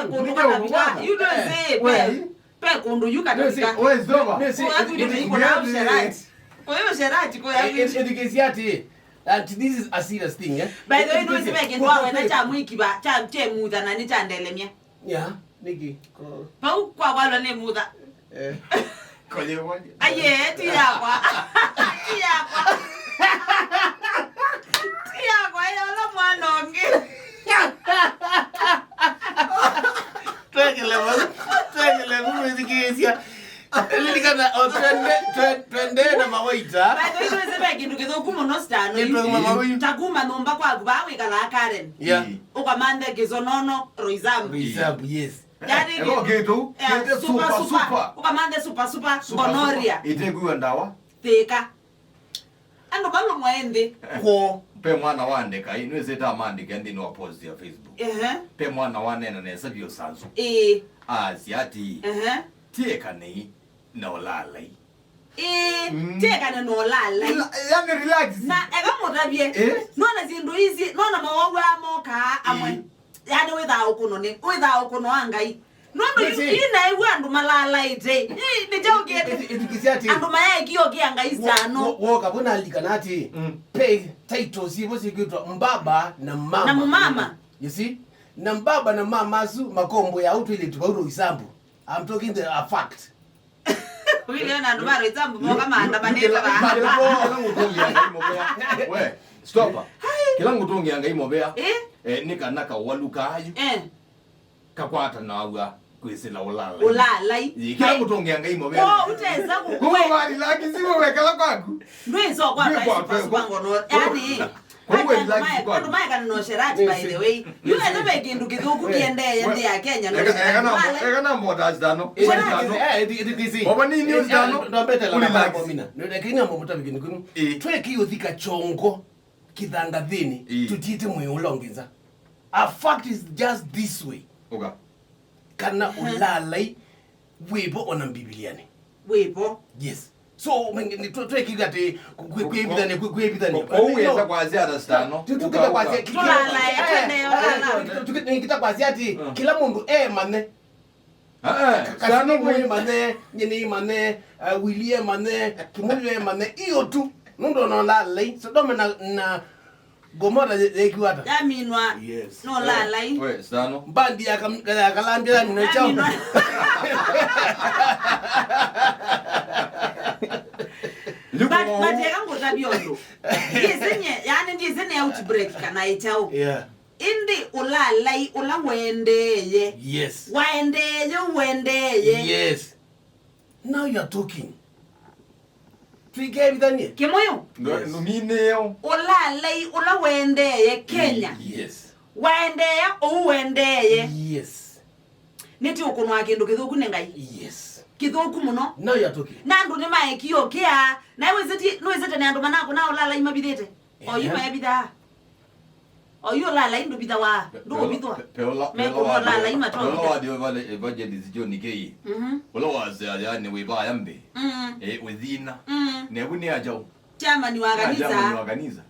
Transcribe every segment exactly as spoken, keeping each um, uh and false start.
Kũndũ katavika, you don't say, we. Pe kũndũ yu katavika. Kũya kwitũ nĩ kũya ũsherati. Kũya ũsherati, kũya kwitũ. Ethikĩsya atĩ, that this is a serious thing, eh? By the way, nũsĩ ve kĩndũ waweta kya mwĩkiva, kya, kya mutha na nĩ kya ndelemya. Ya, nĩkĩ? Vau kwa kwalwa nĩ mutha. Eh. Koye, koye. Aye, ti yakwa. Ti yakwa. Ti yakwa, ya ũla mwana ũngĩ. Twekele vau, twekele vau, ĩthikĩĩsya. Lilikana, o, twende, twe-, twende na mawaita. By the way, nĩwĩsĩ ve kĩndũ kĩthũku mũno, Stano. Nĩtwĩ mama ũyu. Ta kuma nyũmba kwaku, vaa wĩkalaa Karen. Yeah. Ũkamanthe kĩsonono, Roysambu. Roysambu, yes. Yani, eko kĩndũ, yeah, kĩndũ super, super, super. Ũkamanthe super, super, super, gonorrhea. Ĩtekwĩwa ndawa. Thĩka. Andũ malũmwa nthĩ. Kwoo. Pe mwana waandĩka, ĩ, nĩwĩsĩ ta maandĩke nthĩnĩ wa post ya Facebook. Ehe. Pe mwana waneena nesa vyũ Sanzu. Ĩĩ. Aasya atĩ, ehe, tiĩkanei na ũlaalai. Ĩĩ, mm, tiĩkane na ũlaalai. Rela-, yani relax. Na eka mũtavye. Eh? Nona syĩndũ ici, nona mawau aa mokaa amwe. Ĩĩ. Yani wĩthaa ũkũno nĩ, wĩthaa ũkũno wa Ngai. Nũndũ yu, yu naĩw'a andũ malalaĩte. Ĩ, nĩ kyaũ kĩete? Ĩthikĩsya atĩ, andũ mayaĩkio kĩa Ngai syano. Wo-, woka vo nalikana atĩ, mm, pe titles ivo syĩkĩtwa mbaba na mama. Na mũmama. You see? Na mbaba na mama asu makomboya au twĩlĩtu vau Roysambu. I'm talking the, a fact. Wĩlĩona andũ ma Roysambu moka maandamanĩte vaa. Kĩla ngũtũngĩa Ngai mũvea. We, stop. Kĩla ngũtũngĩa Ngai mũvea. Eh? Eh, nĩ kana kawalu kayu. Eh. Kakwatanaw'a kwĩsĩla ũlaalai. Ũlaalai. Ĩĩ, kĩla mũtũngĩa Ngai mũvea. Ko ũtesa kũkwe. Kuma wali lakini siwe wekala kwaku. Ndwĩsa kwa ndwĩ kwa kwa ngono. Yani, kwa andũ maekana na ũsherati, by the way. Yu ene ve kĩndũ kĩthũku kĩendee nthĩ ya Kenya. Eka na mbota Stano. Baba ni news Stano. Ndombetela na bomina. Ndio kenya mbo mutabi kĩndũ kĩnu. Tweki ũthika chongo. Kĩthangathĩnĩ, ĩĩ, tũtiĩte mwĩĩ ũla ũngĩ nza. A fact is just this way. Ũka. Kana, ehe, ũlaalai wĩvo ona Mbivilianĩ. Wĩvo. Yes. So, twekĩw'a atĩ kwĩvithania, kwĩvithania. Ũu wĩsa kwasya ata Stano? Tũkĩta kwasya, tũlalae, eh, twende, eh, ũlala. Tũkĩta kwasya atĩ, mm, kĩla mũndũ emanye. Ah, ah, Stano mwĩ manye, nyie nĩ manye, uh, Willie manye, Kimuyu manye, iyo tu. Nũndũ ona ũlaalai, Sodoma na, na Gomora ye-, yekiwa ata? Yaminwa. Yes. No ũlaalai. We, Stano. Mbandi ya kam-, ya Kalambya yaminwa chao. Yaminwa. But, but eka ngũtavye ũndũ. Ndiĩsĩ nye, yani ndiĩsĩ nĩ outbreak kana ĩ kyaũ. Yeah. Ĩndĩ ũlaalai ũla wendeeye. Yes. Waendeeye, ũendeeye. Yes. Now you are talking. Twikevithanie. Kĩmũyũ. Yes. Nũminĩo. Ũlaalai ũla wendeeye Kenya. Yes. Waendeea ũu wendeeye. Yes. Nĩtĩ ũkũnwa kĩndũ kĩthũku nĩ Ngai. Yes. Kĩthũku mũno. Now you are talking. Na andũ nĩmaekio kĩa. Na wĩsĩtie, nĩwĩsĩte nĩ andũ manakũna ũlaalai mavithĩte. Oyu, ehe, mevithaa. Oyu ũlaalai ndũvithawa, ndũkũvithwa. Mekũna ũlaalai matwathika. Ũla wathi wa Evangelist John Kei. Mhm. Ũla wasea yani wĩ vaya mbĩ. Mm. Eh, wĩthina. Mm. Nevu nĩ ajaũ. Chairman wa kanisa. Chairman wa kanisa.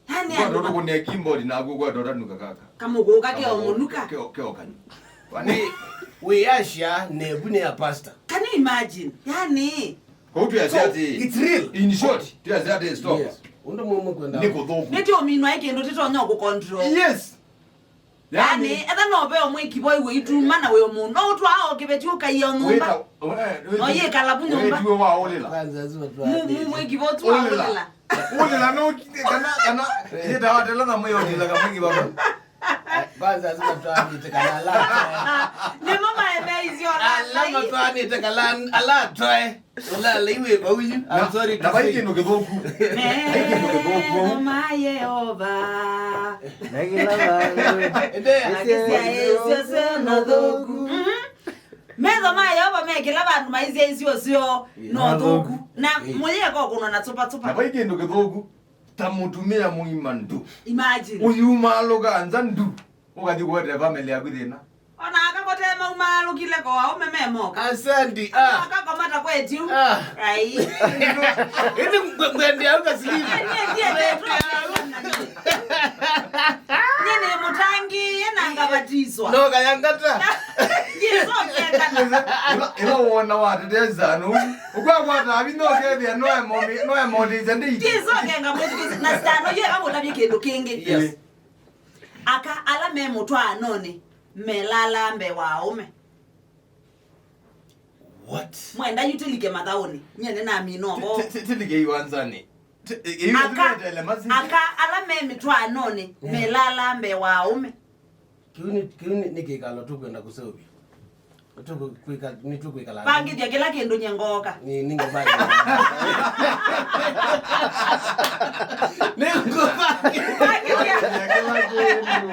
Yani kwa ndoto kũnea keyboard na kwa ndoto nuka kaka. Kamũkũka keo mũnuka. Keo, keo kanyu. Wani wĩyasya nevu nĩ a pastor. Can you imagine? Yani Kũu twĩasya atĩ, it's real. In short, twĩasya atĩ stop. Yes. Ũndũ mũmwe kwenda. Nĩ kũthũku. Nĩtũminwa ĩ kĩndũ tũtonya kũcontrol. Yes. Yani, yani, etha no veo mwĩkivo iwe ituma na wĩo mũndũ. No ũtwaa o kĩveti ũkaia nyũmba. Wĩta, we, we, no yĩkala vu nyũmba. Wĩtiwe wa ũlĩla. Kwanza lazima tu. Mu, mu, mwĩkivo tu wa ũlĩla. Ũlĩla. Ũlĩla no kana, kana, yĩta watela na mwĩo ũlĩla kamwĩkiva. Kwanza lazima tuanite kana ala. Nĩmo maemeisyo ala. Ala matwanite kana ala toe. Ũlaalai wĩ vau yu. I'm sorry to say. Na vai kĩndũ kĩthũku. Vai kĩndũ kĩthũku. Metho ma Yeova. Na kĩla vandũ. Endea. Akĩsya ĩsyo syo na thũku. Mhm. Metho ma Yeova me kĩla vandũ maisye ĩsyo syo no thũku. Na mũyeka ũkũnwa na tũpa tũpa. Na vai kĩndũ kĩthũku. Ta mũtumĩa mũima ndu. Imagine. Ũyumaalũka nza ndu. Ũkathi kũetee family yaku thĩna. Ona akakote maumaalũkile kwa aume memoka. Asante, ah. Ona akakoma ta kwetiu. Ah. Ai. Ĩndĩ ngwe-, ngwende au kasilimu. Niĩ ndiendetwe. Niĩ nĩ mũtangi, na ngabatiswa. No kayangata. Kĩsokeka. Ĩla wona watetea sano ũkwakwata avi nokethĩa noemoteisya ndĩi. Kĩsokeka mũthukĩsi na sano yeka mũtavye kĩndũ kĩngĩ. Yes. Aka ala me mũtwaanonĩ melaalaa mbee wa aũme. What? Mwenda yu tũlike mathaũnĩ. Nyie nĩnamina ũvoo. Tilike iwanzani. Aka, aka ala me mĩtwaanonĩ melaalaa mbee wa aũme. Kĩu nĩ, kĩu nĩ, nĩ kĩkalo tũkwenda kũseũvya. Tũkwĩka, nĩ tũkwĩkala. Vangĩthya kĩla kĩndũ nye ngooka. Nĩ, nĩ ngũvangĩthya. Nĩ ngũvangĩthya. Vangĩthya. Kĩla kĩndũ.